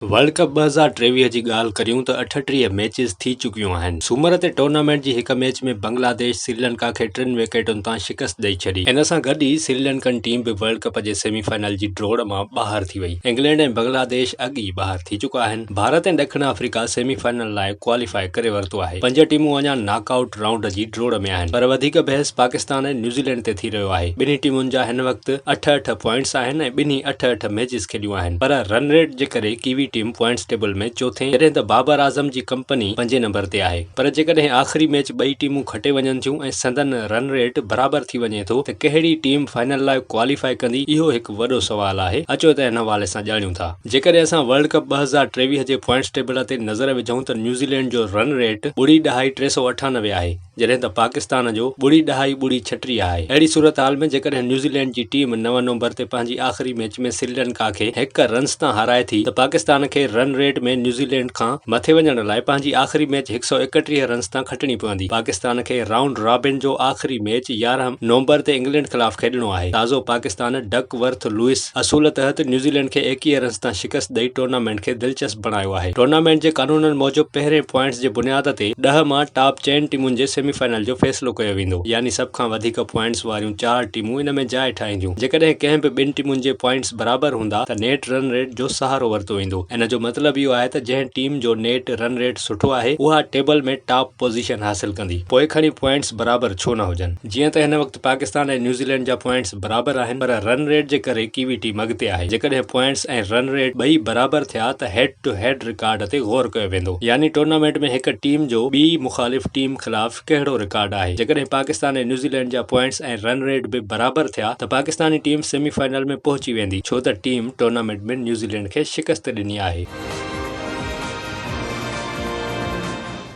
World cup 2023 جي ڳالهه ڪريون ته 38 ميچز ٿي چڪيون آهن. سومر تي ٽورنامينٽ جي هڪ ميچ ۾ بنگلاديش سريلنڪا کي ٽن وڪيٽن تان شڪست ڏئي ڇڏي. ان سان گڏ ئي سريلنڪن ٽيم به ورلڊ ڪپ جي سيمي فائنل جي ڊوڙ مان ٻاهر ٿي وئي. انگلينڊ ۽ بنگلاديش اڳ ئي ٻاهر ٿي چڪا آهن. ڀارت ۽ ڏکڻ آفريڪا سيمي فائنل لاء ڪواليفاء ڪري ورتو آهي. پنج ٽيمون اڃا ناڪ آئوٽ رائونڊ جي ڊوڙ ۾ آهن پر وڌيڪ بحث پاڪستان ۽ نيوزيلينڊ تي ٿي رهيو آهي. ٻنهي ٽيمن جا هن وقت اٺ اٺ پوائنٽس آهن ۽ ٻنهي اٺ اٺ ميچز کيڏيون آهن پر رن ريٽ جي ڪري ڪيوي ٽيم پوائنٽس ٽيبل ۾ چوٿين جڏهن ته بابر اعظم جي ڪمپني پنجين نمبر تي آهي پر جيڪڏهن آخري ميچ ٻئي ٽيمون کٽي وڃن ٿيون ۽ سندن رن ريٽ برابر ٿي وڃي ٿو ته ڪهڙي ٽيم فائنل لاء ڪواليفائي ڪندي اهو هڪ وڏو سوال آهي اچو ته ان حوالي سان ڄاڻيون ٿا. جيڪڏهن اسان ورلڊ ڪپ 2023 جي پوائنٽس ٽيبل تي نظر وجهون ته نيوزيلينڊ جو رن ريٽ ٻڙي ڏهائي 398 آهي. جڏهن ته پاڪستان جو ٻڙي ڏهائي ٻڙي 36 آهي. اهڙي صورتحال ۾ جيڪڏهن نيوزيلينڊ جي ٽيم نو نومبر تي پنهنجي آخري ميچ ۾ سريلنڪا کي هڪ رنس تان هارائي ٿي ته پاڪستان کي رن ريٽ ۾ نيوزيلينڊ کان مٿي وڃڻ لاء پنهنجي آخري ميچ 131 رنس تان کٽڻي پوندي. پاڪستان کي رائونڊ رابن جو آخري ميچ 11 نومبر تي انگلينڊ خلاف کيڏڻو آهي. تازو پاڪستان ڊڪ ورٿ لوئس اصول تحت نيوزيلينڊ کي 21 رنس تان شڪست ڏئي ٽورنامينٽ کي دلچسپ بڻايو آهي. ٽورنامينٽ جي قانونن موجب پهرين پوائنٽس جي بنياد تي ڏهه مان ٽاپ چئن ٽيمن جي سيمي فائنل جو فيصلو ڪيو ويندو يعني سڀ کان وڌيڪ پوائنٽس واريون چار ٽيمون ان ۾ جاء ٺاهينديون. جيڪڏهن ڪنهن به ٻن ٽيمن جي پوائنٽس برابر هوندا ته نيٽ رن ريٽ جو سهارو ورتو ويندو. ان جو مطلب اهو آهي ته جنهن ٽيم جو نيٽ رن ريٽ سٺو آهي اها ٽيبل ۾ ٽاپ پوزيشن حاصل ڪندي پوء کڻي پوائنٽس برابر ڇو نه هجن. جيئن ته هن وقت پاڪستان ۽ نيوزيلينڊ جا پوائنٽس برابر آهن پر رن ريٽ جي ڪري ڪيوي ٽيم اڳتي آهي، جيڪڏهن پوائنٽس ۽ رن ريٽ ٻئي برابر ٿيا ته هيڊ ٽو هيڊ رڪارڊ تي غور ڪيو ويندو يعني ٽورنامينٽ ۾ هڪ ٽيم جو ٻي مخالف ٽيم خلاف ڪهڙو رڪارڊ آهي، جيڪڏهن پاڪستان ۽ نيوزيلينڊ جا پوائنٽس ۽ رن ريٽ به برابر ٿيا ته پاڪستاني ٽيم سيمي فائنل ۾ پهچي ويندي ڇو ته ٽيم ٽورنامينٽ ۾ نيوزيلينڊ کي شڪست ڏني آهي.